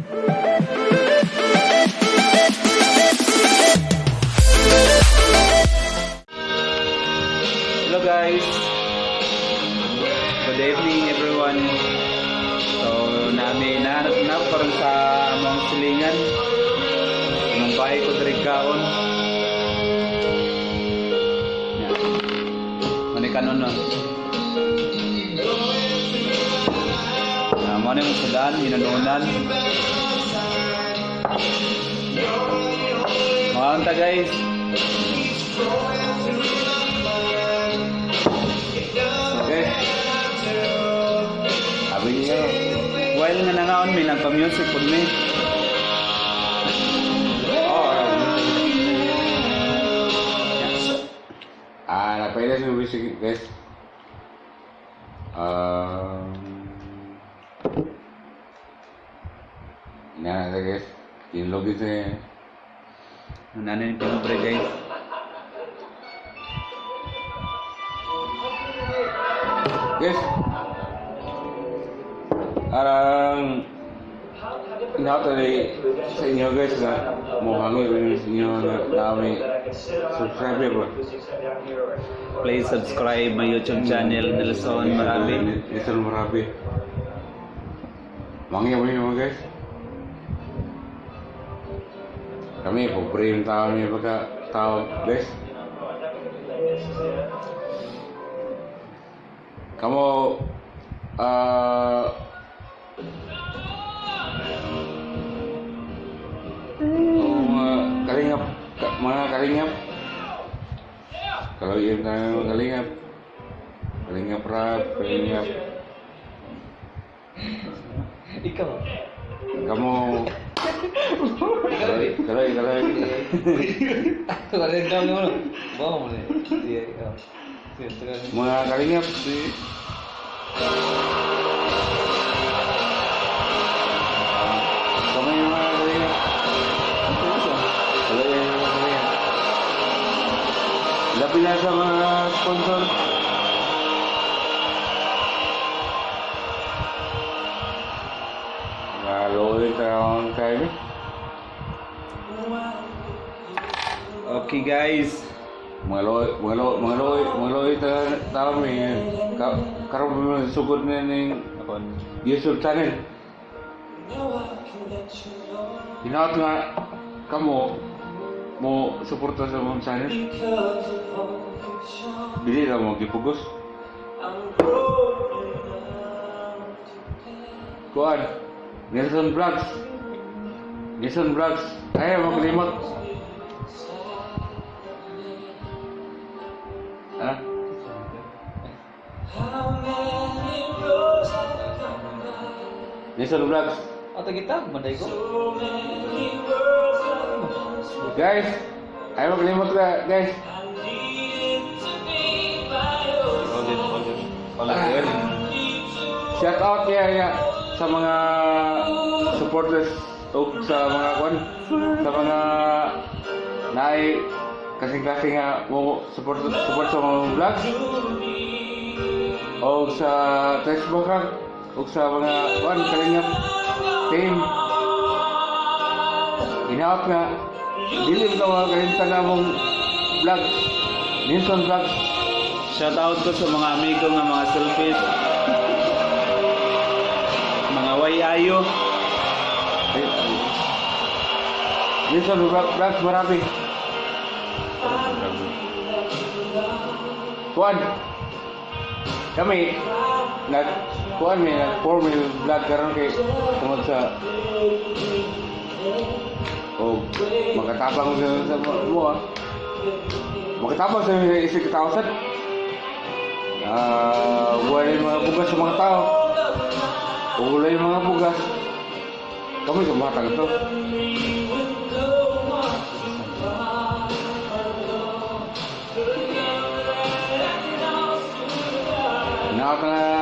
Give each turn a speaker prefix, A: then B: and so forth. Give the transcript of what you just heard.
A: Hello guys. Good evening, everyone. So nami na na karon sa among silingan. Nang bahay ko diri kaon. Ya. Mani kanon no. Na mo ni sudan hinununan. Mga unta, guys.
B: Okay. Sabi niyo,
A: While nga nangaon mi, nagpa-music pud mi.
B: Oh, napailas yung music, guys. Ina na guys. Inlogin sa
A: Ano yung pinubre, guys?
B: Guys. Arang inato ni sa inyo, guys, na mo hangyo sa inyo na nami subscribe ba?
A: Please subscribe my YouTube channel, Nelson Marabi.
B: Nelson Marabi. Mangyo mo yun, guys. Kami, pobre yung tao niya pagka tao, guys. Kamu, oh, mga kalingap, mga kalingap. Kalau yung tayo mga kalingap, kalingap rap, kalingap.
C: Ikaw.
B: Kamu, kalau kalau kalau
C: Kalau ikaw mo no. Bawa mo ni. Iya, ikaw. Sige, tagal.
B: Mga kalingap, kami yung mga kalingap. Kalau yung mga kalingap. Labi na sa mga sponsor. Mga loy taong kayo.
A: Okay guys.
B: Mga loy, mga loy, mga loy, mga loy tao mi. Karon mo sugod na ning YouTube channel. Hinaot nga kamo mo suporta sa mong channel. Dili ra mo gipugos. Kuan, Nelson Vlogs. Nelson Vlogs. Ay, makalimot. Ha? Nelson Vlogs.
C: Ato kita, manday ko.
B: Guys, ay makalimot ka, guys.
A: Hold it, hold it. Hold it.
B: Shout out ya sa mga supporters o sa mga kwan, sa mga naay kasing-kasing nga mo support support sa mga vlogs o sa Facebook o sa mga kwan kalingap team. Hinaot nga dili ka mga kalimtan na mong vlogs, Nelson Vlogs.
A: Shout out ko sa mga amigo nga mga selfish. Mga way ayo.
B: Nelson Vlogs marami. Kuan. Kami nag kuan mi nag form mi vlog karon kay tungod sa o makatabang sa mo ah. Makatabang sa isig 1,000. Wala yung mga bugas sa mga tao. Kung wala yung mga bugas, kami sa mga ito. Nakaka